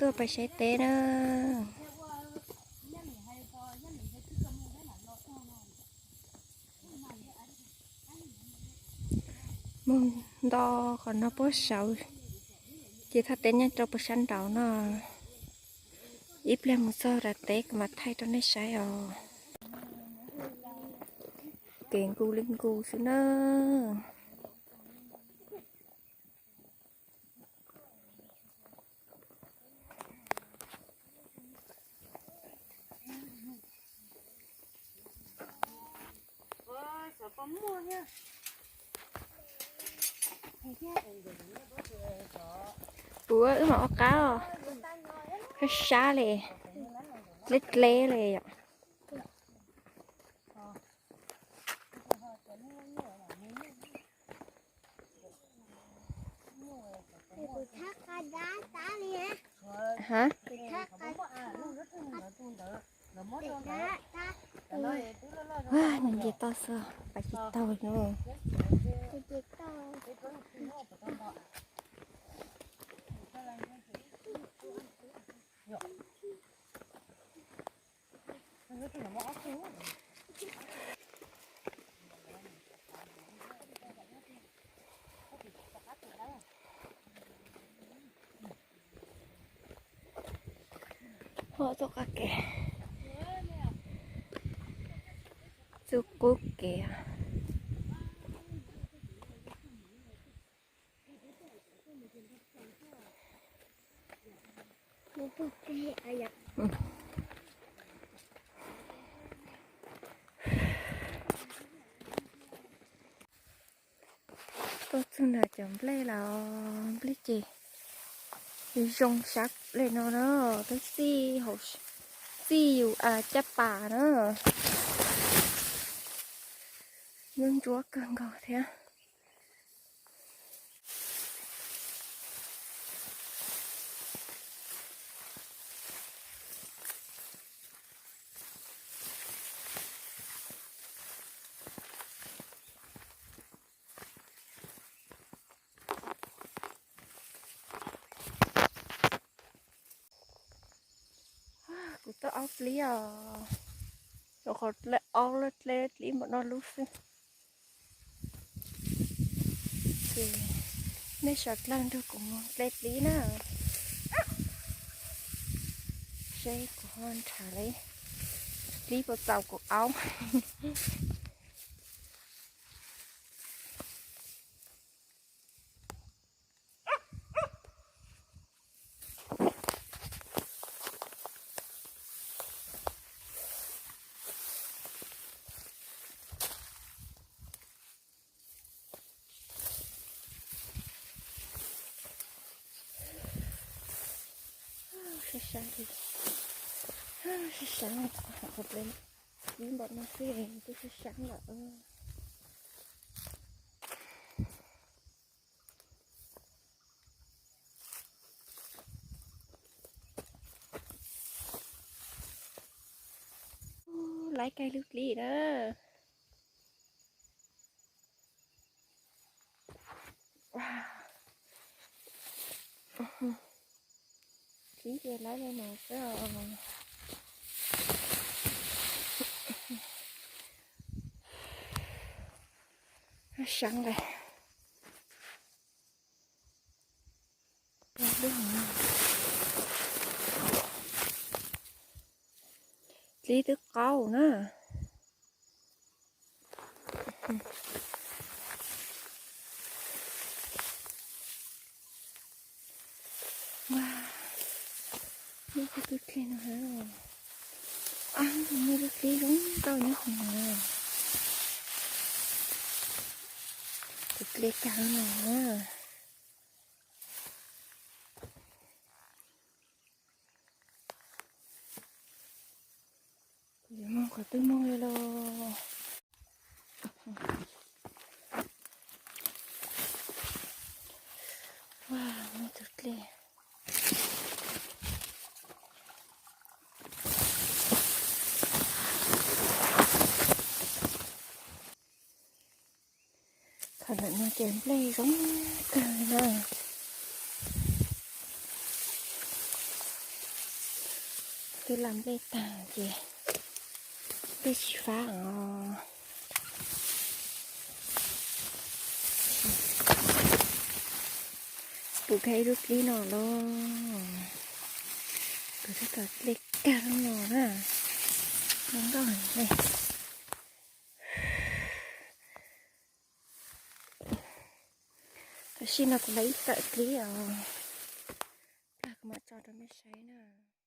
Tuaj pais saib teb na. Mus nto qhov no puag saud, ces thaj teb nyob rau puag sab nraud no. Ib pliag mus txog nram teb kuv mam thaij rau nej saib os. Kev nkus li nkus xwb na. Ua wb mam ua qab os. Sab sab li, dleb dleb li yom. Hab, nws nce toj xwb, pais tsis taug no. Ho tuaj qab kev, txuj qub kev. Tuaj txug ntawm cov nplej los nplej ces zoo sab li no na, twb txij hauv, txij yus caj pas na. Ntsuab ntsuab kawg nkaus thiab. Kuv tau aub plib os, rau qhov aub lawv dleb dlib npaum no lub xwb. Ces nej sawv dlawg nrog kuv mus dleb dlib na, seb kuv ho nrhav li dlib puas txaus kuv aub. Sab sab li, sab sab li, kuv hais qhov dleb dlib npaum no xwb twb sab sab lawm. Laib kiag lub dlib na. Dlib ces laib li no xwb os. Seev lawm. Dlib twb qaub na. Muaj tus dlib no, muaj tus dlib zoo nkauj nyob hauv no. Tus dlib kawg no. Kuv yuav moog qhov twg moog li los. Muaj tus dlib. Thaum ntawm no ces nplej zoo kawg na. Lam nplej tag ces nplej tsis fab os. Pum kag ib lub dlib no los, pum kag ib lub dlib no na. Tam sim no kuv lawv ib tawm dlib os, kuv mam tso rau mej saib na.